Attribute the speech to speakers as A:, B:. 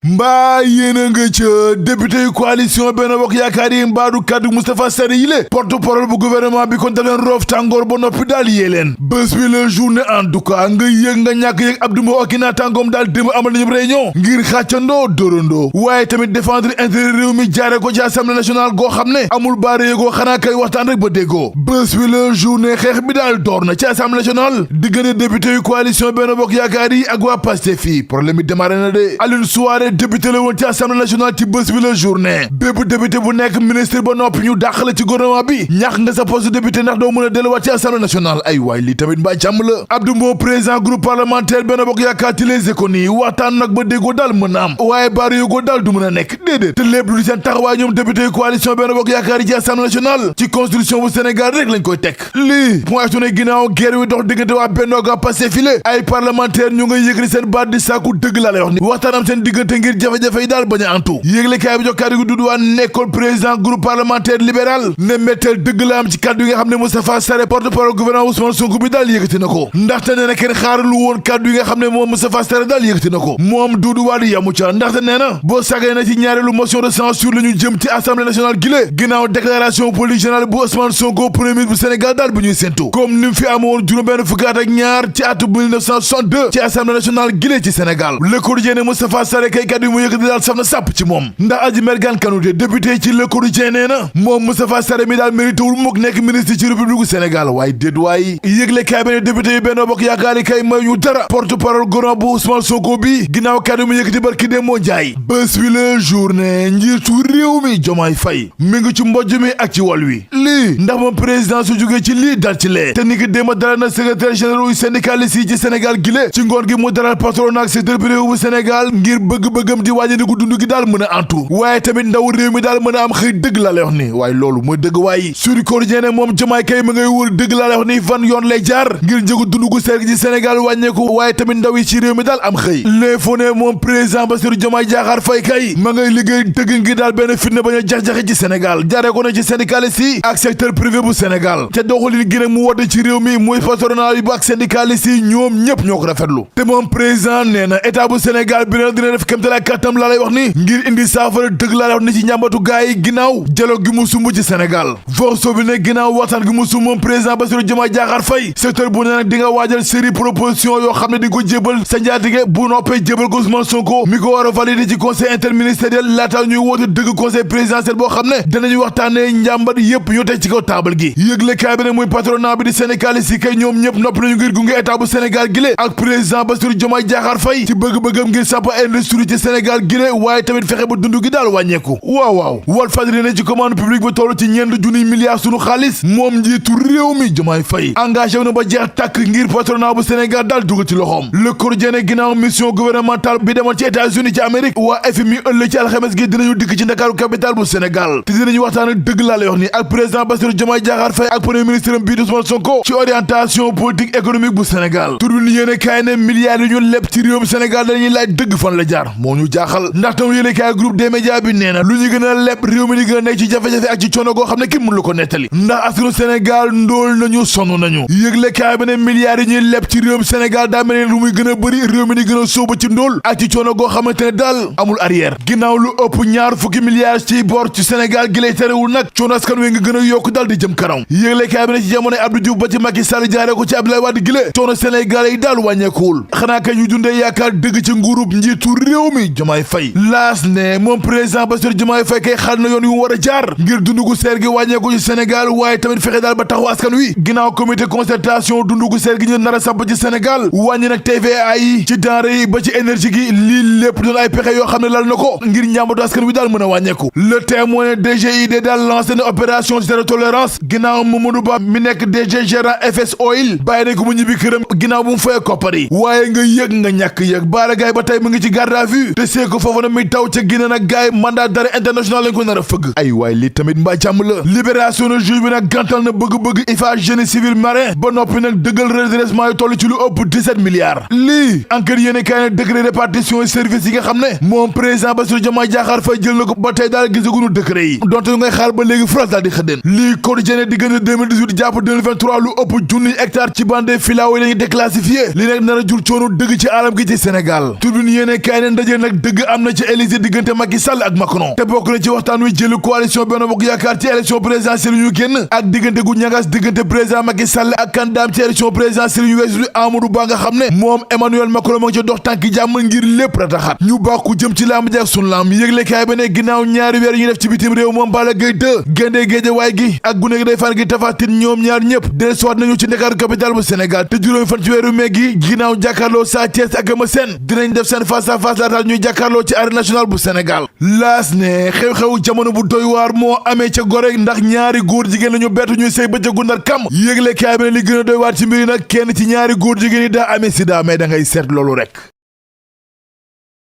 A: mbaa yéena nga ca député yu coalition Benno Bokk Yaakaar yi mbaadu kaddu Moustapha Sarr yi lé porte-parole bu gouvernement bi kon da leen roof tàngoor ba noppi daal yee leen bés bi la journée en tout cas nga yëg nga ñàkk yëg Abdou Mbow ak naa tàngoom daal démb amal nañu réunion ngir xàccandoo dóorandoo waaye tamit défendre intérêt réew mi jaare ko ci assemblée nationale goo xam ne amul baare yégoo xanaa kay waxtaan rek ba déggoo bés bi la journée xeex bi daal door na ci assemblée nationale diggante député yu coalition Benno Bokk Yaakaar yi ak waa Pastef fii problème bi démarré na de Alioune Souaré député la woon ci assemblée nationale ci bés bi la journée bépp député bu nekk ministre ba noppi ñu dàq la ci gouvernement bi ñax nga sa poste député ndax doo mën a delluwaat ci assemblée nationale ay waay lii tamit mbaa jàmm la Abdou Mbow président groupe parlementaire Benno Bokk Yaakaar ci les économies waxtaan nag ba déggoo daal mën na am waaye baara yógoo daal du mën a nekk déedéet te lépp lu seen taxawaay ñoom député coalition Benno Bokk Yaakaar yi ci assemblée nationale ci constitution bu Sénégal rek lañ koy teg lii point su ne ginnaaw guerre wi dox diggante waa Benno ga Pastef file ay parlementaire ñu ngay yëkkati seen baat di sàkku dëgg laa lay wax ni waxtaan am seen diggante ngir jafe-jafe yi daal bañ a antu yéegle kaay bi jox kàddu gi Doudou Wade nekkoon président groupe parlementaire libéral ne metteel dëgg la am ci kàddu yi nga xam ne Moustapha Sarr porte-parole gouvernement Ousmane Sonko bi daal yëkkati na ko ndaxte nee na kenn xaaralu woon kàddu yi nga xam ne moom Moustapha Sarr daal yëkkati na ko moom Doudou Wade yamu ca ndaxte nee na boo sagee na ci ñaareelu motion de censure la ñu jëm ci assemblée nationale gile ginnaaw déclaration politique générale bu Ousmane Sonko premier ministre bu Sénégal daal bu ñuy séntu comme ni mu fi amoon juróom-benn fukki at ak ñaar ci atu 1962 ci assemblée nationale gile ci Sénégal Le Quotidien ne Moustapha Sarr kay kàddu yi mu yëkkati daal saf na sàpp ci moom ndax Adji Mergane Kanouté député ci Le Quotidien nee na moom Moustapha Sarr mi daal mérité wul mook nekk ministre ci république Sénégal waaye déet waay yëgle kaay bi ne député yi Benno Bokk Yaakaar yi kay may ñu dara porte-parole gouvernement bu Ousmane Sonko bi ginnaaw kàddu mu yëkkati barki dem moo jaay bés bi la journée njiitu réew mi Diomaye Faye mi ngi ci mbojj mi ak ci wàll wi lii ndax moom président su jógee ci lii dal ci lee te ni ki démb dalal na secrétaire général yu syndicaliste yi ci Sénégal gile ci ngoon gi mu dalal patronat ak secteur privé bu Sénégal ngir bëgg-bëggam di wàññi ko dund gi daal mën a antu waaye tamit ndaw réew mi daal mën a am xëy dëgg laa lay wax ni waaye loolu mooy dëgg waaye Sud Quotidien ne moom Diomaye kay ma ngay wër dëgg laa lay wax ni fan yoon lay jaar ngir njëgu dund gu seer gi ci Sénégal wàññeeku waaye tamit ndaw yi ci réew mi daal am xëy L'Info ne moom président Bassirou Diomaye Diakhar Faye kay ma ngay liggéey dëgg ngir daal benn fitna bañ a jax-jaxe ci Sénégal jaaree ko ne ci syndicaliste yi ak secteur privé bu Sénégal te doxalin gi nag mu woote ci réew mi muy patronat yi bu ak syndicaliste yi ñoom ñëpp ñoo ko rafetlu te moom président nee na état bu Sénégal bi na dina def kémtalaay kàttam laa lay wax ni ngir indi saafara dëgg laa lay wax ni ci njàmbatu gaay yi ginnaaw dialogue gi mu sumb ci Sénégal vorso bi ne ginnaaw waxtaan gi mu sumb moom président Bassirou Diomaye Diakhar Faye secteur bu ne nag di nga waajal série proposition yoo xam ne di ko jébal sa njaatige bu noppee jébal ko Ousmane Sonko mi ko war a valider ci conseil interministériel laata ñuy woote dëgg conseil présidentiel boo xam ne danañu waxtaanee njàmbat yépp ñu teg ci kaw taabal gi yëgle kaay bi ne muy patronat bi di syndicaliste yi kay ñoom ñëpp nopp nañu ngir gunge état bu Sénégal gile ak président Bassirou Diomaye Diakhar Faye ci bëgg-bëggam ngir samp industrie ci Sénégal gile waaye tamit fexe ba dund gi daal wàññeeku waaw Walfadjri ne ci commande publique ba toll ci ñeent junniy milliards sunu xaalis moom njiitu réew mi Diomaye Faye engagé wu na ba jeex tàkk ngir patronat bu Sénégal daal dugg ci loxoom Le Quotidien ne ginnaaw mission gouvernementale bi demoon ci États-Unis ci Amérique waa FMI ëllëg ci alxames gi dinañu dikk ci Ndakaaru capitale bu Sénégal te dinañu waxtaan ak dëgg laa lay wax ni ak président Bassirou Diomaye Diakhar Faye ak premier ministre bii Ousmane Sonko ci orientation politique économique bu Sénégal Tribune yéene kaay ne milliards yi ñu leb ci réewum Sénégal dañuy laaj dëgg fan la jaar moo ñu jaaxal ndax tam yéene kaay groupe des médias bi nee na lu ñu gën a leb réew mi di gën a nekk ci jafe-jafe ak ci coono goo xam ne kenn mënu la ko nettali ndax askanu Sénégal ndóol nañu sonn nañu yëgle kaay bi ne milliards yi ñuy leb ci réewum Sénégal daa mel ne lu muy gën a bëri réew mi di gën a sóobu ci ndóol ak ci coono goo xamante ne daal amul arrière ginnaaw lu ëpp ñaar fukki milliards ci bor ci Sénégal gi lay terewul nag coono askan wi nga gën a yokk daal di jëm kanam yëgle kaay bi ne ci jamonoy Abdou Diouf ba ci Macky Sall jaaree ko ci Abdoulaye Wade gi la coono Sénégal yi daal wàññeekuwul xanaa kay ñu dundee yaakaar dëgg ci nguurub njiitu réew mi Diomaye Faye laas ne moom président Bassirou Diomaye Faye kay xal na yoon yu war a jaar ngir dund gu seer gi wàññeeku ci Sénégal waaye tamit fexe daal ba taxaw askan wi ginnaaw comité concertation dund gu seer gi ñu nar a samp ci Sénégal wàññi nag TVA yi ci denrée yi ba ci énergie gi lii lépp doon ay pexe yoo xam ne lal na ko ngir njàmbatu askan wi daal mën a wàññeeku Le Témoin DGID daal lancé na opération zéro tolérance ginnaaw Mamadou Ba mi nekk DG gérant FS Oil bàyyi nañ ko mu ñibbi këram ginnaaw bu mu fayee koppar yi waaye nga yëg nga ñàkk yëg baara gaay ba tey mu ngi ci garde à vue te see ko foofu na mi taw ca Guinée nag gaay mandat d'arrêt international lañ ko nar a fëgg ay waay lii tamit mbaa jàmm la libération na juge bi nag gàntal na bëgg-bëgg IFA génie civil marin ba noppi nag dëggal redressement yi toll ci lu ëpp 17 milliards lii enquête yéene kaay ne décret répartition service yi nga xam ne moom président Bassirou Diomaye Diakhar Faye jël na ko ba tey daal gisaguñu décret yi donte ngay xaar ba léegi France daal di xëddeen lii Quotidien diggante 2018 jàpp 2023 lu ëpp junniy hectare ci bande filao yi lañuy déclassifié li nekk nar a jur coono dëgg ci alam gi ci Sénégal Tribune yéene kaay ne ndaje daje nag dëgg am na ci Élysée diggante Macky Sall ak Macron te bokk na ci waxtaan wi jëli coalition Benno Bokk Yaakaar ci élection présidentielle yu ñu génn ak diggante gu ñagas diggante président Macky Sall ak candidat ci élection présidentielle yu weesu Amadou Ba nga xam ne moom Emmanuel Macron moo ngi ci dox tànki jàmm ngir lépp rataxat ñu bàkku jëm ci lamb ji ak sunu lamb yëglekaay ba ne ginnaaw ñaari weer yi ñu def ci bitim réew moom Balla Gaye 2 géndee Géejawaay gi ak gune gi day fan gi Tapha Tine ñoom ñaar ñëpp dellusiwaat nañu ci Ndakaaru capitale bu Sénégal te juróomi fan ci weeru mai gi ginnaaw jàkkaarloo Sa Thiès ak Eumeu Sène dinañ def seen face à face laataal ñuy jàkkaarloo ci arène nationale bu Sénégal laas ne xew-xew jamono bu doy waar moo amee ca Gorée ndax ñaari góor jigéen lañu bettu ñuy sëy ba ca Gundar Kam yëglekaay bi ne li gën a doy waar ci mbiri nag kenn ci ñaari góor jigéen yi daa amee sida mais da ngay seet loolu rek